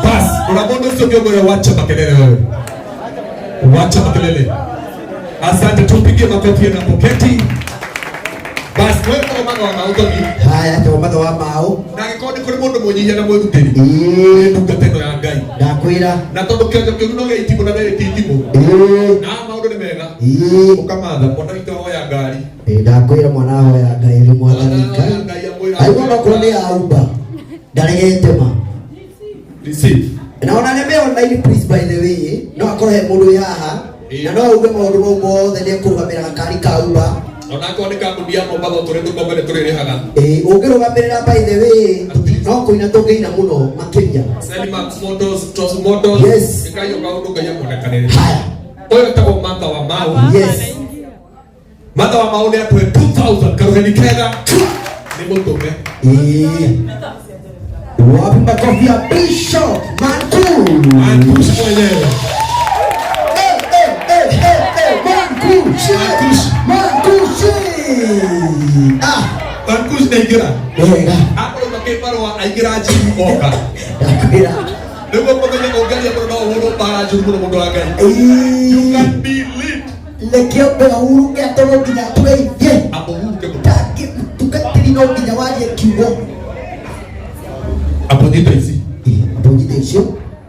Bas, kuna mundu ucio ngĩongorera wacha makelele wewe. Wacha makelele. Asante, tumpigie makofi na poketi. Bas, wewe kama mama wa mauthogi Haya, tå matho wa mau. Na angĩkorwo nĩ kũrĩ mũndũ mwĩnyihia na mwĩrutĩri Ĩĩ, ndungata ĩno ya Ngai ndakwĩra. Na tondũ kĩonjo kĩũru no gĩa itimũ na nĩ itimũ Ĩĩ, na maũndũ nĩ mega ĩĩ, ũkamatha mwana witũ ahoya ngari. Ĩĩ, ndakwĩra mwana ahoya Ngai rĩ mwathani Mwana ahoya Ngai. Ngai amwĩra Aigua onakorwo nĩ ya Uber ndaregete ma. Receive. Na ona arĩa me online, please, by the way, no akorwo he mũndũ wĩ haha na no auge maũndũ mau mothe nĩ ekũrũgamĩra gakari ka Uber. Onakorwo nĩ kambuni ya Mombatha tũrĩ tũkombe nĩ tũrĩrĩhaga. Ĩĩ, ũngĩrũgamĩrĩra, by the way, no kũina tũngĩina mũno makĩria. Selimax Motors, Tos Motors. Yes. Ĩkai o kaũndũ Ngai amuonekanĩre. Haya. Ũyũ etagwo Martha wa Mau. Yes. Martha wa Mau nĩ atũhe 2000 karuheni kega nĩ mũtũme. Ĩĩ. Wapi makofi ya Bishop Manku? Mankush mwenyewe. Eh, eh, eh, eh, eh, Mankushi. Mankushi. Mankushi. Ah, Mankush nĩ aingĩra. Wega. Akorwo makĩbarũa aingĩra njimu oka. Ndakwĩra. Nĩguo mũmenye ũngaria mũno no ũhũrwo mbara njũru mũno mũndũ wa Ngai. You Ĩĩ. can be lit. Reke ombe ahurũke atoro nginya tũgeithie. Amũhuruke mũno. Ndangĩ mũtungatĩri no nginya warie kiugo. Aponyite ici. Mbũnyite icio.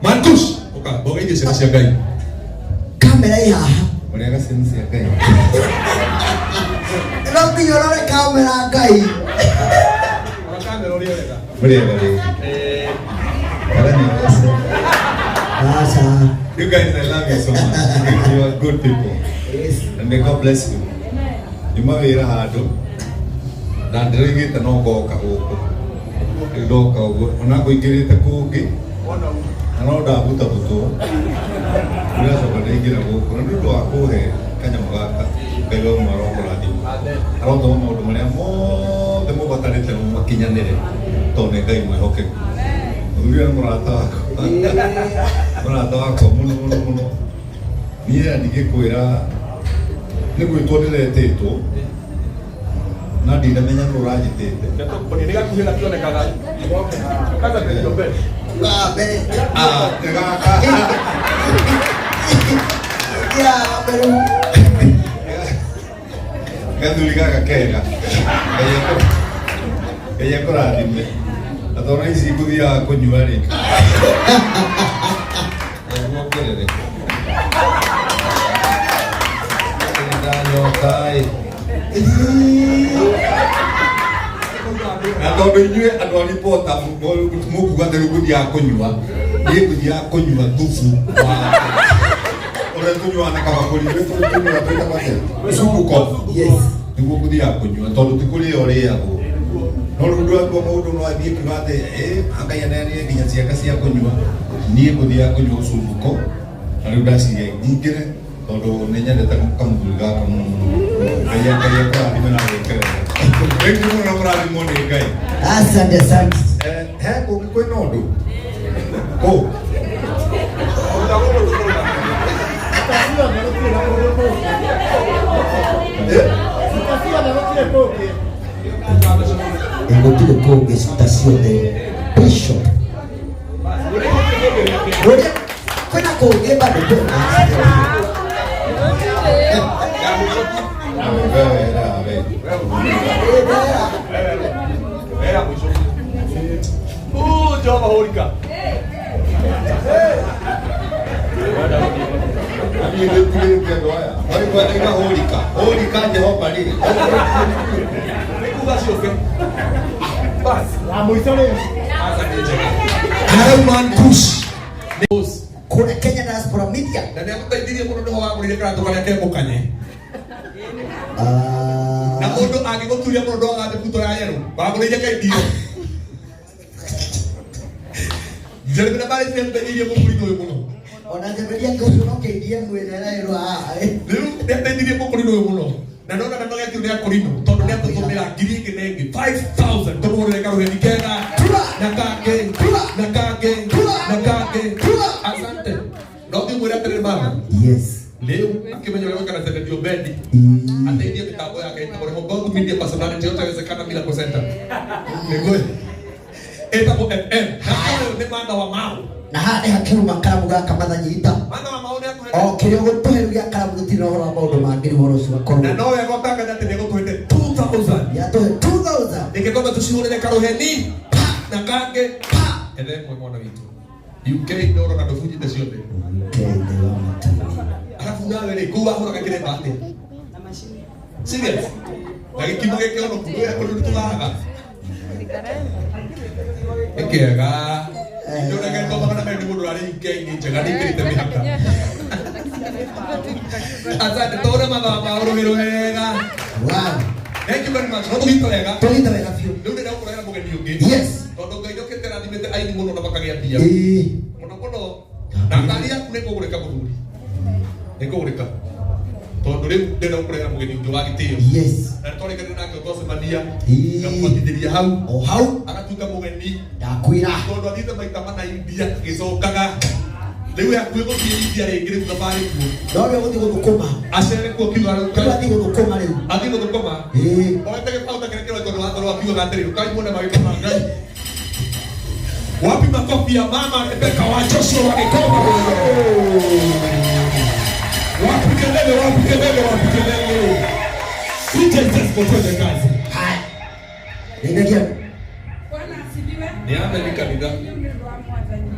Mankush. Ũka, mbogeithie ciana cia Ngai. Kamera ĩ haha. Mũrĩega ciana cia Ngai. No nginya ũrore kamera Ngai. Ona kamera ũrĩa wega. Mũrĩega rĩngĩ. Mwathani agocwo. Aca. You guys, I love you so much. You are good people. Yes. And may God bless you. Nyuma wĩra handũ na ndĩroigĩte no ngoka gũkũ. Rĩu ndoka ũguo ona ngũingĩrĩte kũngĩ na no ndabutabutwo ndĩracoka ndaingĩra gũkũ na nĩ ũndũ wa kũhe kanyamũ gaka. Ngai wa ũmwe arokũrathima, arotũma maũndũ marĩa mothe mũbatarĩte makinyanĩre tondũ nĩ Ngai mwĩhokeku. Mũthuri ũyũ nĩ mũrata wakwa, mũrata wakwa mũno mũno mũno. Niĩ na ndingĩkwĩra nĩ gwĩtwo ndĩretĩtwo na ndinamenya nũ ũranjĩtĩte. Nĩ gakuhĩ gakĩonekaga. Kaza mbere. Wa mbere. Ah, nĩ gaka. Ya mbere. Gathuri gaka kega. Ngai akũrathime na tondũ ici ngũthiaga kũnyua rĩ nĩguongerere ndanyota ĩ na tondũ inyuĩ andũ a ripota mũkuga atĩ rĩu ngũthiaga kũnyua, niĩ ngũthiaga kũnyua thubu wa ũrĩa tũnyuaga na kabakũri tũnyuaga twĩtagwo atĩa, cubuko. Yes. Nĩguo ngũthiaga kũnyua tondũ ti kũrĩa ũrĩagwo no rĩu ndwatua mũndũ no athiĩ kiuga atĩ ĩ Ngai aneanire nginya ciaka cia kũnyua. Niĩ ngũthiaga kũnyua ũcumbuko na rĩu ndaciria nyingĩre tondũ nĩ nyendete kamũthuri gaka mũno mũno. Ngai Ngai akũrathime na gwĩkerera. Thank you mũno na mũrathimwo nĩ Ngai. Asante, asante. Eh, he kũngĩ kwĩna ũndũ kũ? Eh? Gũtirĩ kũngĩ ta ciothe bishop. Ũrĩa kwĩna kũngĩ bado kwĩna. Wewe, we. Jehova hũrika. Niĩ ndĩtigĩrĩte andũ aya. Marĩkwa ndaiga hũrika. Hũrika Jehova rĩ. Nĩ kuga ciũke. Bas. Ya mũico rĩu. Aca nĩ njega. Arauma Kush. Kũrĩa Kenya Diaspora Media. Na nĩ agũteithirie mũno nĩho wagũrire karatũ karĩa ke mũkanye. Na mũndũ angĩgũturia mũno ndwaga buto ya yerũ. Wagũrĩire kaidio. Jeremy na Barry nĩ agũteithirie mũkũrinũ ũyũ mũno. Ona Zebedia ngũcio no KDM ĩrĩa ĩraĩrwo haha. Rĩu nĩ ateithirie mũkũrinũ ũyũ mũno. Na ndona ndanogetio nĩ akũrinũ tondũ nĩ atũtũmĩra ngiri ĩngĩ na ĩngĩ 5000 tũmũhũrĩre karũheni kega Tua. na kangĩ Tua. na kangĩ Tua. na kangĩ. Tua. Asante. No ngĩmwĩra atĩrĩrĩ mama, Yes. rĩu akĩmenya ũrĩa gwĩka na Zebedio Bendi ateithie mĩtambo yake ĩtagwo Rehoboth Media Personality yotawezekana Miracle Center. Nĩguo ĩtagwo FM. Na ũyũ nĩ Martha wa Mau. Na haha nĩ hakĩruma karamu gaka mathanyita. Martha wa Mau nĩ atũhete O kĩrĩa ũgũtũhe rĩu gĩa karamu gũtirĩ na ũhoro wa maũndũ mangĩ rĩu ũhoro ũcio na ũgakorwo. no wega ũtangathe atĩ nĩ egũtũhete 2000 Yatũhe 2000. nĩkĩkombe tũcihũrĩre karũheni pa na kangĩ pa ethe ĩmwe mwana witũ UK ndorona ndũbunjĩte ciothe. Kende wa matuni. Arabu nawe rĩ kũu wahũraga kĩremba atĩa? Serious? Na gĩkimo gĩkĩonoku kwĩra kũndũ tũraga nĩ kĩega. Ndũregetwo magana merĩ nĩ mũndũ ũrarĩ UK nĩ njega nĩ ikĩrĩte mĩhaka. Asante tũhũre mathaa ma ũrũhĩ rwega. Wow. Thank you very much. No tũgite wega. Tũgite wega biũ. Rĩu ndĩrenda gũkũrehera mũgeni ũngĩ. Yes. Tondũ Ngai ndũkĩte arathimĩte aini mũno na makagĩa mbia. Ĩĩ. Mũno mũno. Na ngari yaku nĩ ĩkũgũrĩka mũthuri. Nĩ ĩkũgũrĩka. Tondũ rĩu ndĩrenda gũkũrehera mũgeni ũngĩ wa gĩtĩo. Yes. Na nĩtwarĩkanire nake twacemania. Ĩĩ. Ngamũbatithĩria hau. O hau Agatuĩka mũgeni. ndakwĩra. Tondũ athiĩte maita mana India agĩcokaga. Rĩu e hakuhĩ gũthiĩ India rĩngĩ rĩu thabarĩ kuo. No rĩo gũthiĩ gũthũkũma. Acere kuo kiuga Rĩu athiĩ gũthũkũma rĩu. Athiĩ gũthũkũma. Ĩĩ. Oete gĩbaũ ta kĩrĩa kĩroetwo nĩ watho akiugaga atĩrĩ, ũkai muone magĩkoma Ngai. Wapi makofi ya mama Rebecca wa Joshua wa Gĩkomba? Wapi kelele, wapi kelele, wapi kelele? DJ Tesco twende kazi. Haya. Nĩndagia. Bwana asifiwe. Ni ame ni kanitha. Mimi ni wa Mwathani.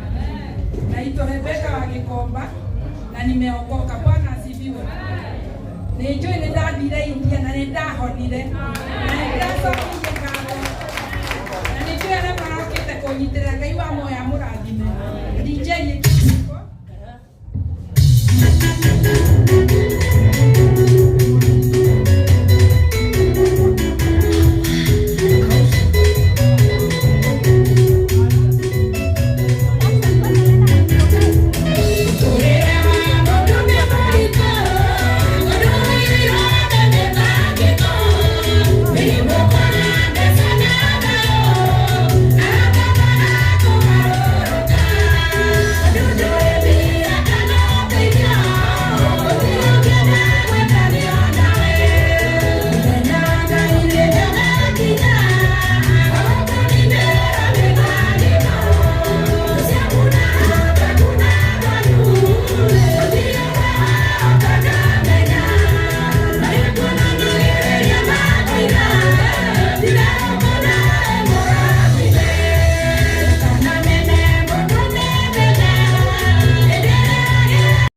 Naitwa Rebeka wa Gikomba na nimeokoka. Bwana asifiwe. Nĩnjũĩ nĩ ndathire India na nĩ ndahonire na nĩ ndacokirie ngatho na nĩ njũĩ arĩa marokĩte kũnyitĩrĩra Ngai wa muoyo amũrathime. DJ